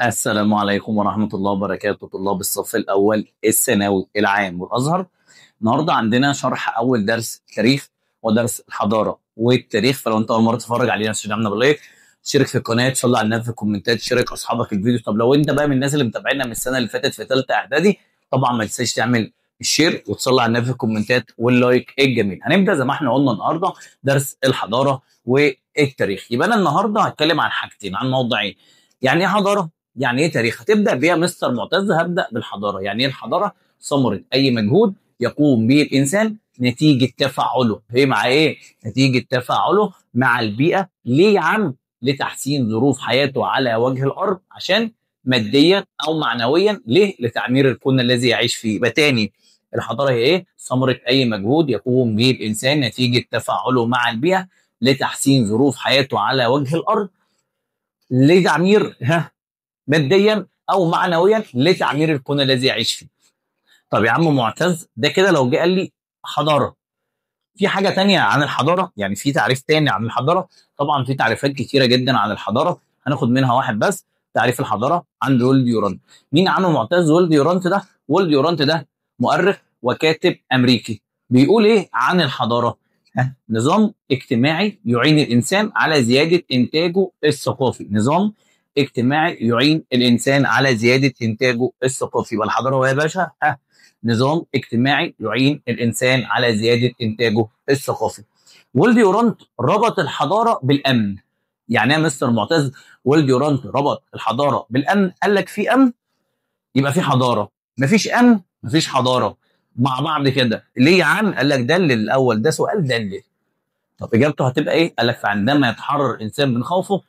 السلام عليكم ورحمة الله وبركاته طلاب الصف الأول الثانوي العام والأزهر. النهارده عندنا شرح أول درس تاريخ ودرس الحضارة والتاريخ. فلو أنت أول مرة تتفرج علينا تدعمنا بال like، تشترك في القناة، تصلي على النبي في الكومنتات، تشارك أصحابك الفيديو. طب لو أنت بقى من الناس اللي متابعينا من السنة اللي فاتت في ثالثة إعدادي، طبعا ما تنساش تعمل ال share وتصلي على النبي في الكومنتات وال like الجميل. هنبدأ زي ما احنا قلنا النهارده درس الحضارة والتاريخ. يبقى أنا النهارده هتكلم عن حاجتين، عن موضوعين، يعني إيه حضارة؟ يعني ايه تاريخ؟ هتبدا بيها مستر معتز. هبدا بالحضارة. يعني ايه الحضارة؟ ثمره اي مجهود يقوم به الانسان نتيجة تفاعله هي مع ايه؟ نتيجة تفاعله مع البيئة. ليه يا عم؟ لتحسين ظروف حياته على وجه الارض، عشان ماديا او معنويا. ليه؟ لتعمير الكون الذي يعيش فيه. يبقى تاني الحضارة هي ايه؟ ثمره اي مجهود يقوم به الانسان نتيجة تفاعله مع البيئة لتحسين ظروف حياته على وجه الارض، لتعمير ماديا او معنويا، لتعمير الكون الذي يعيش فيه. طب يا عم معتز، ده كده لو جه قال لي حضارة، في حاجة تانية عن الحضارة؟ يعني في تعريف تاني عن الحضارة؟ طبعا في تعريفات كتيرة جدا عن الحضارة، هناخد منها واحد بس، تعريف الحضارة عند ويل ديورانت. مين عم معتز ويل ديورانت ده؟ ويل ديورانت ده مؤرخ وكاتب امريكي. بيقول ايه عن الحضارة؟ نظام اجتماعي يعين الانسان على زيادة انتاجه الثقافي. نظام اجتماعي يعين الانسان على زيادة انتاجه الثقافي. يبقى الحضارة هو يا باشا نظام اجتماعي يعين الانسان على زيادة انتاجه الثقافي. ويل ديورانت ربط الحضارة بالامن. يعني ايه يا مستر معتز ويل ديورانت ربط الحضارة بالامن؟ قال لك في امن يبقى في حضارة، مفيش امن مفيش حضارة، مع بعض كده. ليه يا عم؟ قال لك دلل الاول، ده سؤال دلل. طب اجابته هتبقى ايه؟ قال لك فعندما يتحرر الانسان من خوفه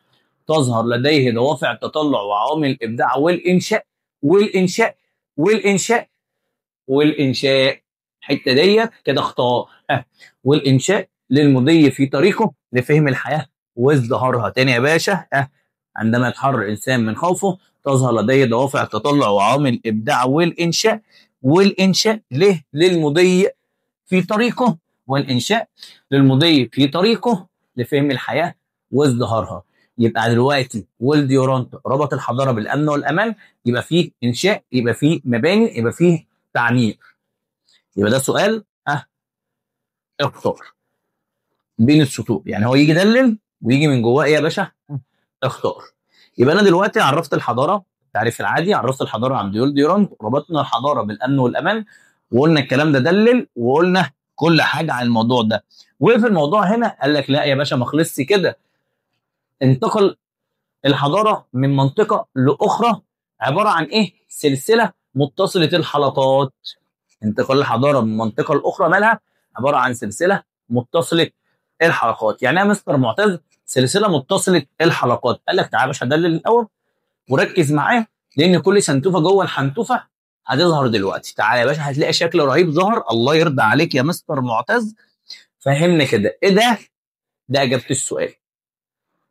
تظهر لديه دوافع التطلع وعوامل الابداع والانشاء والانشاء والانشاء والانشاء. الحتة ديت كده اخطاء. والانشاء للمضي في طريقه لفهم الحياة وازدهارها. تاني يا باشا، عندما يتحرر الانسان من خوفه تظهر لديه دوافع التطلع وعوامل الابداع والانشاء والانشاء ليه؟ للمضي في طريقه، والانشاء للمضي في طريقه لفهم الحياة وازدهارها. يبقى دلوقتي ويل ديورانت ربط الحضارة بالامن والامان، يبقى فيه انشاء، يبقى فيه مباني، يبقى فيه تعمير. يبقى ده سؤال اختار بين السطور، يعني هو يجي يدلل ويجي من جواه ايه يا باشا؟ اختار. يبقى انا دلوقتي عرفت الحضارة التعريف العادي، عرفت الحضارة عند ويل ديورانت، ربطنا الحضارة بالامن والامان، وقلنا الكلام ده دلل، وقلنا كل حاجة عن الموضوع ده. وقف الموضوع هنا، قال لك لا يا باشا ما خلصش كده. انتقل الحضارة من منطقة لاخرى عبارة عن ايه؟ سلسلة متصلة الحلقات. انتقال الحضارة من منطقة لاخرى مالها؟ عبارة عن سلسلة متصلة الحلقات. يعني ايه يا مستر معتز سلسلة متصلة الحلقات؟ قال لك تعالى يا باشا دلل الاول وركز معايا، لان كل سنتوفه جوه الحنتوفه هتظهر دلوقتي. تعالى يا باشا هتلاقي شكل رهيب ظهر. الله يرضى عليك يا مستر معتز فهمنا كده ايه ده؟ ده اجابه السؤال.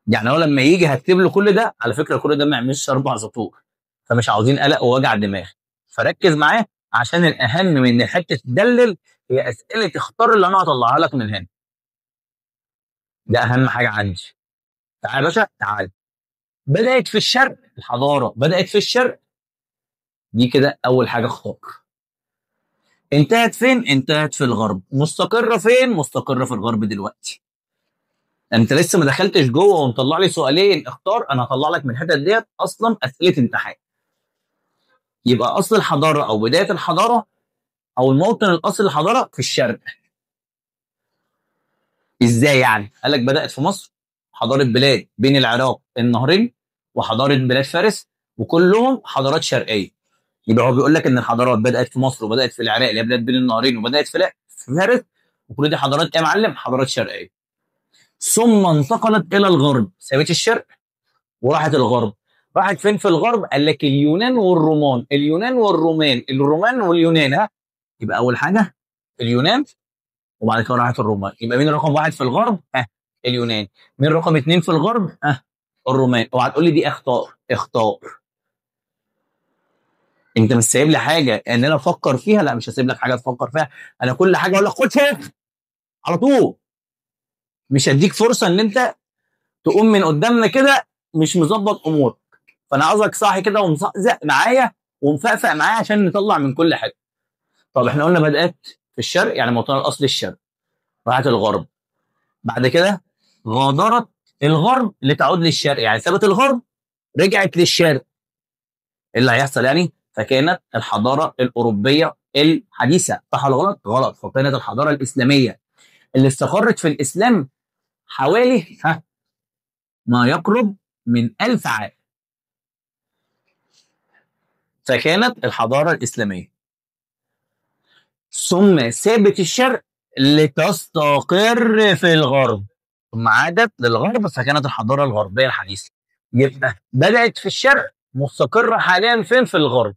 يعني هو لما يجي هكتب له كل ده، على فكرة كل ده ما يعملش 4 سطور، فمش عاوزين قلق ووجع دماغ، فركز معايا عشان الاهم من حتة تدلل هي اسئلة اختار اللي انا هطلعها لك من هنا. ده اهم حاجة عندي. تعالى يا باشا تعالى. بدات في الشرق الحضارة، بدات في الشرق، دي كده اول حاجة اختار. انتهت فين؟ انتهت في الغرب. مستقره فين؟ مستقره في الغرب دلوقتي. انت لسه ما دخلتش جوه ومطلع لي سؤالين اختار، انا هطلع لك من الحتة ديت اصلا اسئلة امتحان. يبقى اصل الحضارة او بداية الحضارة او الموطن الاصلي للحضاره في الشرق. ازاي يعني؟ قال لك بدات في مصر حضارة بلاد بين العراق النهرين وحضارة بلاد فارس، وكلهم حضارات شرقية. يبقى هو بيقول لك ان الحضارات بدات في مصر وبدات في العراق اللي هي بلاد بين النهرين، وبدات في فارس، وكل دي حضارات ايه يا معلم؟ حضارات شرقية. ثم انتقلت الى الغرب، سابت الشرق وراحت الغرب. راحت فين في الغرب؟ قال لك اليونان والرومان، اليونان والرومان، الرومان واليونان. ها، يبقى اول حاجة اليونان وبعد كده راحت الرومان. يبقى مين رقم 1 في الغرب؟ اليونان. مين رقم 2 في الغرب؟ الرومان. اوعى تقول لي دي اخطاء، اخطاء. انت مش سايب لي حاجة ان انا افكر فيها؟ لا مش هسيب لك حاجة تفكر فيها، انا كل حاجة اقول لك خد على طول، مش هديك فرصة ان انت تقوم من قدامنا كده مش مظبط امورك. فانا عاوزك صاحي كده ومزق معايا ومفقفق معايا عشان نطلع من كل حتة. طب احنا قلنا بدات في الشرق، يعني موطنها الاصلي الشرق، راحت الغرب، بعد كده غادرت الغرب لتعود للشرق، يعني سابت الغرب رجعت للشرق. ايه اللي هيحصل يعني؟ فكانت الحضارة الاوروبية الحديثة، صح ولا غلط؟ غلط. فكانت الحضارة الاسلامية اللي استقرت في الاسلام حوالي ما يقرب من 1000 عام. فكانت الحضارة الاسلامية، ثم سابت الشرق لتستقر في الغرب، ثم عادت للغرب فكانت الحضارة الغربية الحديثة. يبقى بدات في الشرق، مستقره حاليا فين؟ في الغرب.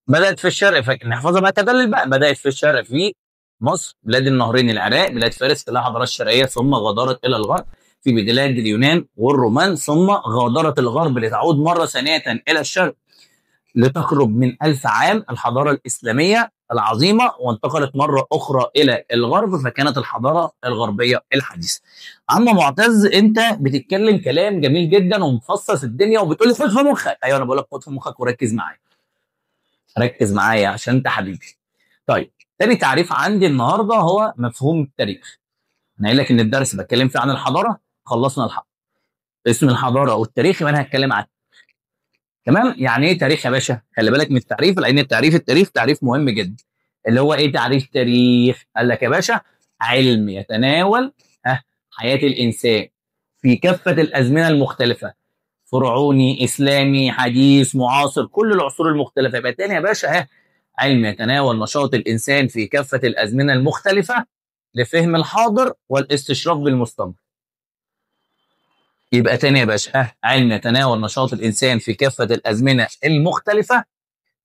بدات في الشرق، فنحفظها بقى تدلل بقى، بدات في الشرق في مصر، بلاد النهرين، العراق، بلاد فارس، كلها حضارات شرقية، ثم غادرت الى الغرب في بلاد اليونان والرومان، ثم غادرت الغرب لتعود مرة ثانية الى الشرق لتقرب من 1000 عام الحضارة الاسلامية العظيمة، وانتقلت مرة اخرى الى الغرب فكانت الحضارة الغربية الحديثة. عم معتز انت بتتكلم كلام جميل جدا ومفصص الدنيا وبتقول لي خد في مخك. ايوه انا بقول لك خد في مخك وركز معايا، ركز معايا عشان انت حبيبي. طيب تاني تعريف عندي النهارده هو مفهوم التاريخ. انا قايل لك ان الدرس بتكلم فيه عن الحضارة، خلصنا الحضارة، اسم الحضارة والتاريخ، يبقى انا هتكلم عن تمام. يعني ايه تاريخ يا باشا؟ خلي بالك من التعريف، لان التعريف التاريخ تعريف مهم جدا. اللي هو ايه تعريف تاريخ؟ قال لك يا باشا علم يتناول حياة الانسان في كافة الازمنة المختلفة، فرعوني، اسلامي، حديث، معاصر، كل العصور المختلفة. يبقى تاني يا باشا علم يتناول نشاط الانسان في كافة الازمنة المختلفة لفهم الحاضر والاستشراف بالمستقبل. يبقى تاني يا باشا علم يتناول نشاط الانسان في كافة الازمنة المختلفة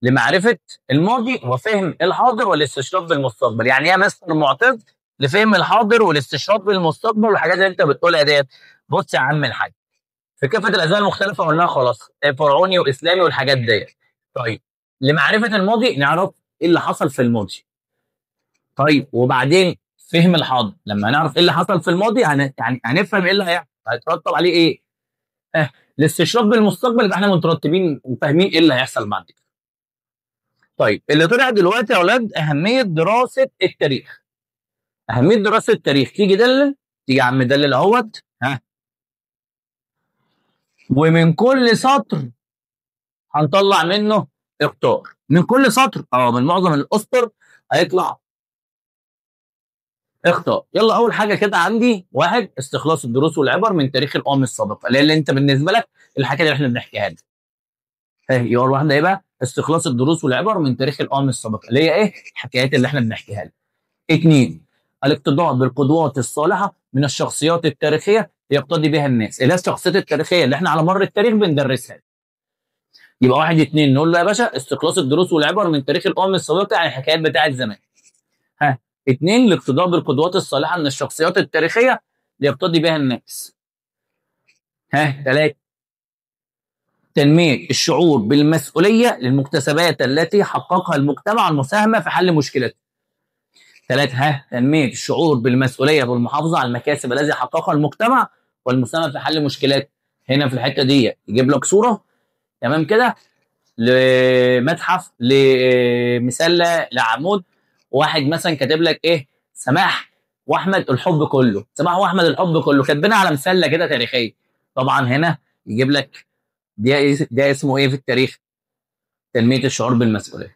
لمعرفة الماضي وفهم الحاضر والاستشراف بالمستقبل. يعني ايه يا مستر معتز لفهم الحاضر والاستشراف بالمستقبل والحاجات اللي انت بتقولها ديت؟ بص يا عم الحاج، في كافة الازمنة المختلفة قلناها خلاص، فرعوني واسلامي والحاجات ديت. طيب لمعرفة الماضي نعرف ايه اللي حصل في الماضي. طيب وبعدين فهم الحاضر، لما نعرف ايه اللي حصل في الماضي يعني هنفهم ايه اللي هيحصل، هيترتب عليه ايه؟ الاستشراف بالمستقبل، يبقى احنا مترتبين وفاهمين ايه اللي هيحصل بعد كده. طيب اللي طلع دلوقتي يا اولاد اهمية دراسة التاريخ. اهمية دراسة التاريخ، تيجي دلل، تيجي يا عم دلل اهوت، ومن كل سطر هنطلع منه اختار، من كل سطر من معظم الاسطر هيطلع اختار. يلا اول حاجة كده عندي واحد، استخلاص الدروس والعبر من تاريخ الامم السابقة، اللي انت بالنسبة لك الحاجات اللي احنا بنحكيها دي. يبقى واحدة ايه بقى؟ استخلاص الدروس والعبر من تاريخ الامم السابقة، اللي هي ايه؟ الحكايات اللي احنا بنحكيها لك. 2، الاقتداء بالقدوات الصالحة من الشخصيات التاريخية يقتدي بها الناس، اللي هي الشخصيات التاريخية اللي احنا على مر التاريخ بندرسها. يبقى 1 2 نقول له يا باشا استخلاص الدروس والعبر من تاريخ الامم السابقة، يعني الحكايات بتاعت زمان. 2، الاقتداء بالقدوات الصالحة من الشخصيات التاريخية ليقتدي بها الناس. 3، تنمية الشعور بالمسؤولية للمكتسبات التي حققها المجتمع المساهمة في حل مشكلته. 3، تنمية الشعور بالمسؤولية والمحافظة على المكاسب التي حققها المجتمع والمساهمة في حل مشكلاته. هنا في الحتة دي يجيب لك صوره تمام كده لمتحف، لمسله، لعمود، واحد مثلا كاتب لك ايه؟ سماح واحمد الحب كله، سماح واحمد الحب كله، كاتبينها على مسله كده تاريخية. طبعا هنا يجيب لك ده اسمه ايه في التاريخ؟ تنمية الشعور بالمسؤولية،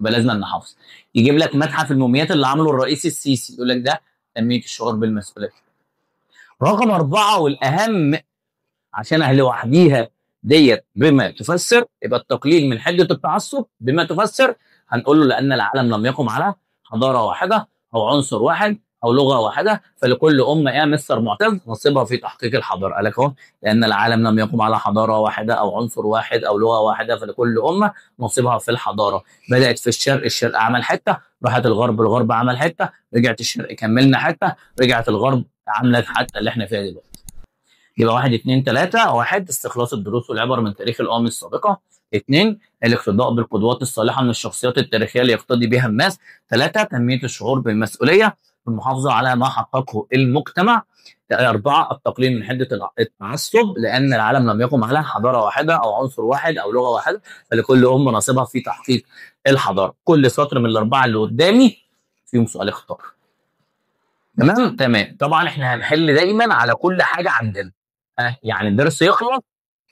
يبقى لازم نحافظ. يجيب لك متحف الموميات اللي عامله الرئيس السيسي، يقول لك ده تنمية الشعور بالمسؤولية. رقم 4 والاهم عشان لوحديها ديت بما تفسر، يبقى التقليل من حده التعصب بما تفسر، هنقول له لان العالم لم يقم على حضارة واحدة او عنصر واحد او لغة واحدة، فلكل امه يا مستر معتز نصيبها في تحقيق الحضارة. قال لك اهو لان العالم لم يقم على حضارة واحدة او عنصر واحد او لغة واحدة، فلكل امه نصيبها في الحضارة. بدات في الشرق، الشرق عمل حتة، راحت الغرب، الغرب عمل حتة، رجعت الشرق كملنا حتة، رجعت الغرب عملت حتة اللي احنا فيها دلوقتي. يبقى 1 2 3، 1 استخلاص الدروس والعبر من تاريخ الامم السابقة، 2 الاقتداء بالقدوات الصالحة من الشخصيات التاريخية اللي يقتدي بها الناس، 3 تنمية الشعور بالمسؤولية، المحافظة على ما حققه المجتمع. 4 التقليل من حده التعصب، لان العالم لم يقم على حضارة واحدة او عنصر واحد او لغة واحدة، فلكل امه نصيبها في تحقيق الحضارة. كل سطر من الاربعة اللي قدامي فيهم سؤال اختار. تمام تمام. طبعا احنا هنحل دايما على كل حاجة عندنا، يعني الدرس يخلص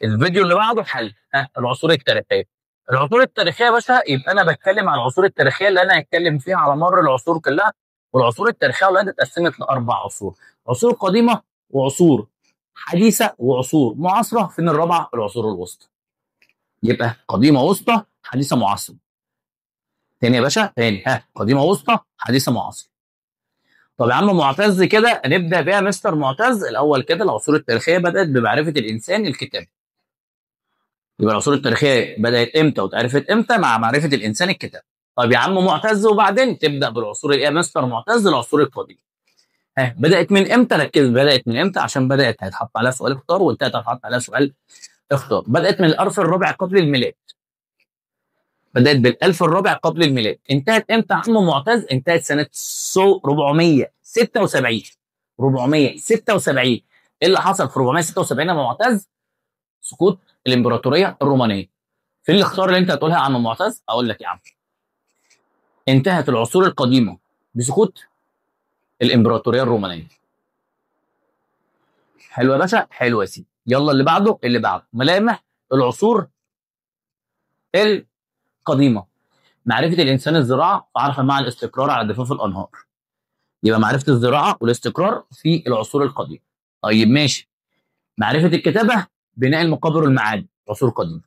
الفيديو اللي بعده حل. العصور التاريخية. العصور التاريخية يا باشا، يبقى انا بتكلم على العصور التاريخية اللي انا هتكلم فيها على مر العصور كلها. والعصور التاريخية اللي اتقسمت لاربع عصور: عصور قديمة وعصور حديثه وعصور معاصره. فين الرابعة؟ العصور الوسطى. يبقى قديمة وسطى حديثه معاصره. تاني يا باشا، تاني، قديمة وسطى حديثه معاصره. طب يا عم معتز كده نبدا بيها مستر معتز الاول كده. العصور التاريخية بدات بمعرفة الانسان الكتاب. يبقى العصور التاريخية بدات امتى واتعرفت امتى؟ مع معرفة الانسان الكتاب. طب يا عم معتز وبعدين تبدا بالعصور ايه يا مستر معتز؟ العصور القديمة. بدات من امتى؟ ركز، بدات من امتى؟ عشان بدات هيتحط عليها سؤال اختار وانتهت هيتحط عليها سؤال اختار. بدات من الالف الرابع قبل الميلاد. بدات بالالف الرابع قبل الميلاد. انتهت امتى يا عم معتز؟ انتهت سنة 476. 476. ايه اللي حصل في 476 يا معتز؟ سقوط الامبراطورية الرومانية. فين الاختيار اللي انت هتقولها يا عم معتز؟ اقول لك يا عم، انتهت العصور القديمة بسقوط الامبراطورية الرومانية. حلو يا باشا، حلو يا سيدي. يلا اللي بعده، اللي بعده ملامح العصور القديمة. معرفة الانسان الزراعة فعرف مع الاستقرار على ضفاف الانهار. يبقى معرفة الزراعة والاستقرار في العصور القديمة. طيب ماشي. معرفة الكتابة، بناء المقابر والمعابد، عصور قديمة.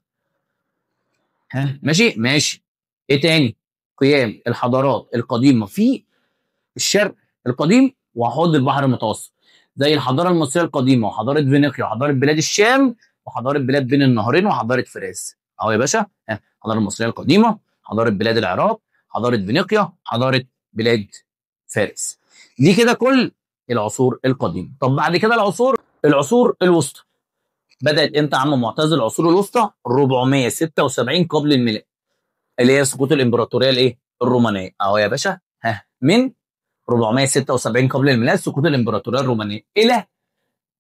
ماشي ماشي. ايه تاني؟ قيام الحضارات القديمة في الشرق القديم وحوض البحر المتوسط، زي الحضارة المصرية القديمة وحضارة فينيقيا وحضارة بلاد الشام وحضارة بلاد بين النهرين وحضارة فارس. اهو يا باشا، الحضارة المصرية القديمة، حضارة بلاد العراق، حضارة فينيقيا، حضارة بلاد فارس. دي كده كل العصور القديمة. طب بعد كده العصور الوسطى. بدات امتى يا عم معتز العصور الوسطى؟ 476 قبل الميلاد، اللي هي سقوط الامبراطورية الايه؟ الرومانية. اهو يا باشا، من 476 قبل الميلاد سقوط الامبراطورية الرومانية الى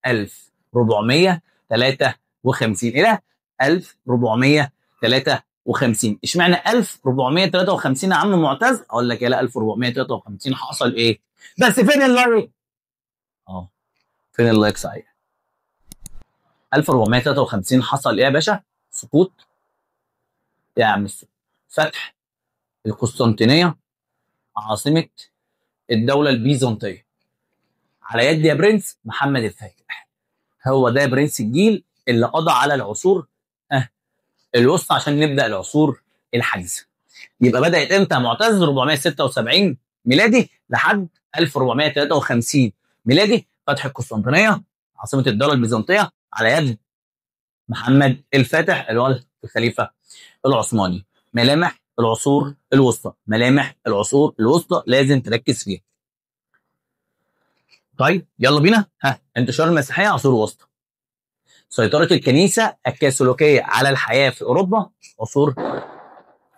1453. الى 1453. اشمعنى 1453 يا عم معتز؟ اقول لك يا لا 1453 حصل ايه؟ بس فين ال like؟ فين ال like صحيح؟ 1453 حصل ايه يا باشا؟ سقوط يا عم، فتح القسطنطينية عاصمة الدولة البيزنطيه على يد يا برنس محمد الفاتح. هو ده يا برنس الجيل اللي قضى على العصور الوسطى عشان نبدا العصور الحديثة. يبقى بدات امتى يا معتز؟ 476 ميلادي لحد 1453 ميلادي، فتح القسطنطينية عاصمة الدولة البيزنطيه على يد محمد الفاتح اللي هو الخليفة العثماني. ملامح العصور الوسطى، ملامح العصور الوسطى لازم تركز فيها. طيب يلا بينا. انتشار المسيحية عصور وسطى. سيطرة الكنيسة الكاثوليكية على الحياة في أوروبا عصور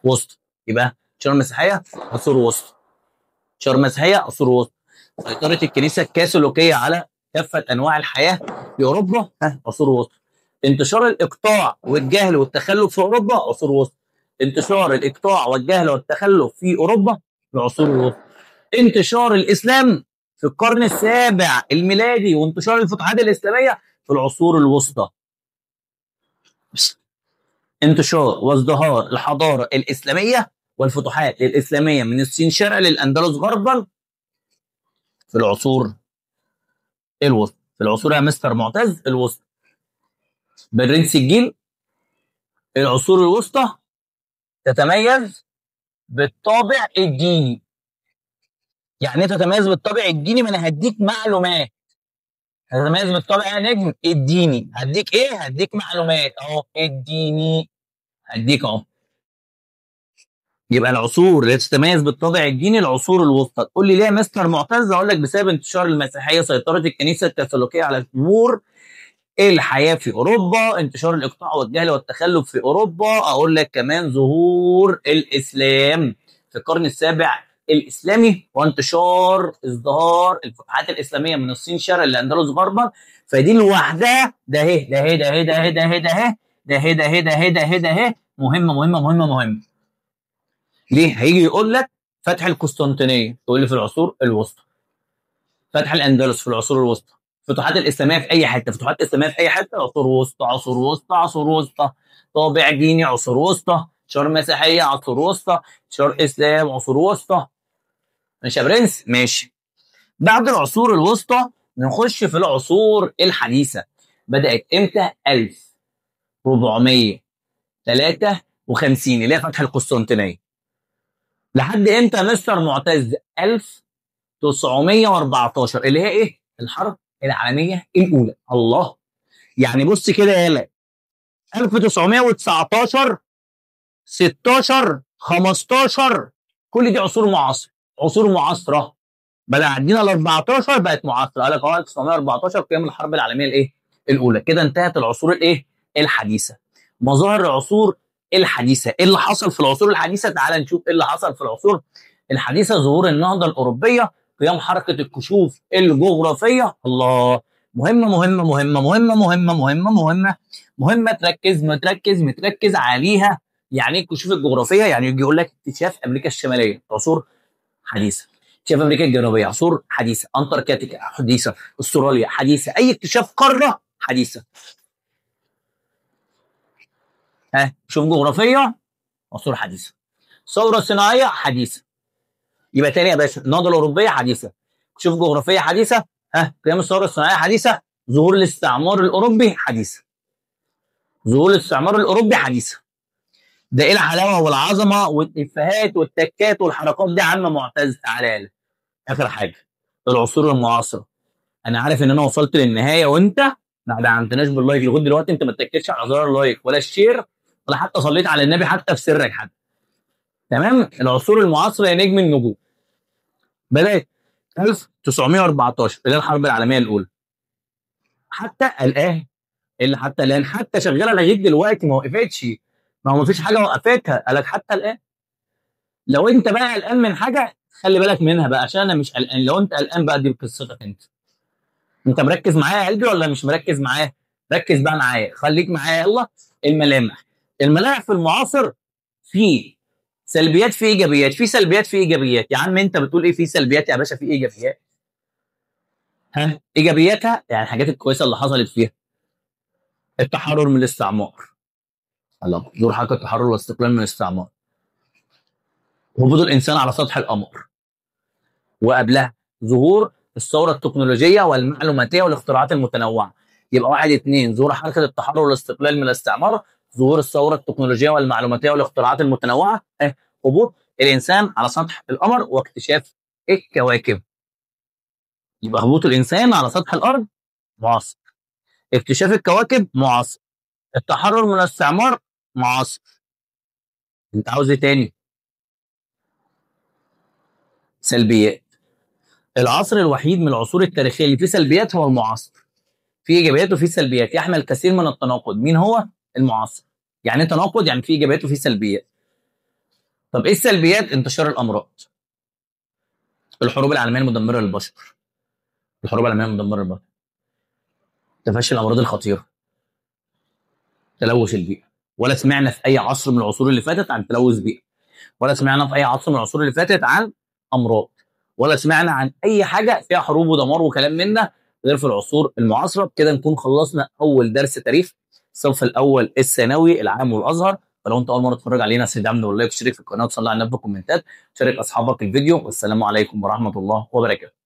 وسطى. يبقى انتشار المسيحية عصور وسطى. انتشار المسيحية عصور وسطى. سيطرة الكنيسة الكاثوليكية على كافة أنواع الحياة في أوروبا عصور وسطى. انتشار الإقطاع والجهل والتخلف في أوروبا عصور وسطى. انتشار الإقطاع والجهل والتخلف في أوروبا في العصور الوسطى. انتشار الإسلام في القرن السابع الميلادي وانتشار الفتوحات الإسلامية في العصور الوسطى. انتشار وازدهار الحضارة الإسلامية والفتوحات الإسلامية من الصين شرقا للأندلس غربا في العصور الوسطى. في العصور يا مستر معتز الوسطى. برنس الجيل العصور الوسطى تتميز بالطابع الديني. يعني ايه تتميز بالطابع الديني؟ ما انا هديك معلومات. تتميز بالطابع يا نجم الديني. هديك ايه؟ هديك معلومات اهو، الديني هديك اهو. يبقى العصور اللي تتميز بالطابع الديني العصور الوسطى. تقول لي ليه يا مستر معتز؟ اقول لك بسبب انتشار المسيحية، سيطرة الكنيسة الكاثوليكية على امور الحياة في اوروبا، انتشار الاقطاع والجهل والتخلف في اوروبا. اقول لك كمان ظهور الاسلام في القرن السابع الاسلامي وانتشار ازدهار الفتوحات الاسلامية من الصين شرقا للاندلس غربا. فدي لوحدها ده اهي ده اهي ده اهي ده اهي ده اهي ده اهي ده اهي ده اهي ده اهي ده اهي ده اهي مهمة مهمة مهمة مهمة. ليه؟ هيجي يقول لك فتح القسطنطينية تقول لي في العصور الوسطى، فتح الاندلس في العصور الوسطى، فتوحات الاسلامية في اي حتة، فتوحات الاسلامية في اي حتة، عصور وسطى عصور وسطى عصور وسطى، طابع ديني عصور وسطى، انتشار مسيحية عصور وسطى، انتشار اسلام عصور وسطى. ماشي يا برنس؟ ماشي. بعد العصور الوسطى نخش في العصور الحديثة. بدات امتى؟ 1453 اللي هي فتح القسطنطينية. لحد امتى يا مستر معتز؟ 1914 اللي هي ايه؟ الحرب العالمية الاولى. الله، يعني بص كده يالا 1919 16 15 كل دي عصور معاصره، عصور معاصره. بدأ عدينا ال 14 بقت معاصره، قال لك 1914 قيام الحرب العالمية الايه؟ الاولى. كده انتهت العصور الايه؟ الحديثة. مظاهر العصور الحديثة، ايه اللي حصل في العصور الحديثة؟ تعال نشوف ايه اللي حصل في العصور الحديثة. ظهور النهضة الاوروبية، قيام حركة الكشوف الجغرافية. الله، مهمة مهمة مهمة مهمة مهمة مهمة مهمة مهمة، تركز متركز متركز عليها. يعني ايه الكشوف الجغرافية؟ يعني يجي يقول لك اكتشاف امريكا الشمالية عصور حديثه، اكتشاف امريكا الجنوبية عصور حديثه، انتاركتيكا حديثه، استراليا حديثه، اي اكتشاف قارة حديثه. ها، شوف جغرافية عصور حديثه، ثورة صناعية حديثه. يبقى تاني يا باشا، النهضة الاوروبية حديثه، شوف جغرافية حديثه، ها، قيام الثورة الصناعية حديثه، ظهور الاستعمار الاوروبي حديثه، ظهور الاستعمار الاوروبي حديثه. ده ايه الحلاوة والعظمة والافيهات والتكات والحركات دي يا عم معتز؟ تعالى اخر حاجة العصور المعاصرة. انا عارف ان انا وصلت للنهاية وانت ما دعمتناش بال like لغاية دلوقتي، انت ما اتكتش على زرار ال like ولا ال share ولا حتى صليت على النبي حتى في سرك حتى. تمام؟ العصور المعاصرة يا نجم النجوم بدات 1914 اللي هي الحرب العالمية الاولى، حتى الان، اللي حتى الان حتى شغالة لغاية دلوقتي ما وقفتش، ما هو ما فيش حاجة وقفتها، قال لك حتى الان. لو انت بقى قلقان من حاجة خلي بالك منها بقى، عشان انا مش قلقان. لو انت قلقان بقى دي قصتك انت. انت مركز معايا يا قلبي ولا مش مركز معايا؟ ركز بقى معايا، خليك معايا. يلا الملامح. الملامح في المعاصر في سلبيات في ايجابيات، في سلبيات في ايجابيات. يا عم انت بتقول ايه في سلبيات يا باشا؟ في ايجابيات. ها، ايجابياتها يعني الحاجات الكويسة اللي حصلت فيها، التحرر من الاستعمار، الله، ظهور حركة التحرر والاستقلال من الاستعمار، هبوط الانسان على سطح القمر، وقبلها ظهور الثورة التكنولوجية والمعلوماتيه والاختراعات المتنوعة. يبقى 1 2 ظهور حركة التحرر والاستقلال من الاستعمار، ظهور الثورة التكنولوجية والمعلوماتيه والاختراعات المتنوعة، هبوط الانسان على سطح القمر واكتشاف الكواكب. يبقى هبوط الانسان على سطح الارض معاصر، اكتشاف الكواكب معاصر، التحرر من الاستعمار معاصر. انت عاوز ايه تاني؟ سلبيات. العصر الوحيد من العصور التاريخية اللي فيه سلبيات هو المعاصر. فيه ايجابيات وفيه سلبيات، يحمل الكثير من التناقض. مين هو؟ المعاصر. يعني ايه تناقض؟ يعني فيه ايجابيات وفيه سلبيات. طب ايه السلبيات؟ انتشار الامراض، الحروب العالمية المدمرة للبشر، الحروب العالمية المدمرة للبشر، تفشي الامراض الخطيرة، تلوث البيئة. ولا سمعنا في اي عصر من العصور اللي فاتت عن تلوث بيئة، ولا سمعنا في اي عصر من العصور اللي فاتت عن امراض، ولا سمعنا عن اي حاجة فيها حروب ودمار وكلام من ده غير في العصور المعاصرة. بكده نكون خلصنا اول درس تاريخ الصف الاول الثانوي العام والازهر. فلو انت اول مرة تتفرج علينا دعمنا وال like واشترك في القناة وتصلي على النبي في الكومنتات، شارك اصحابك الفيديو، والسلام عليكم ورحمة الله وبركاته.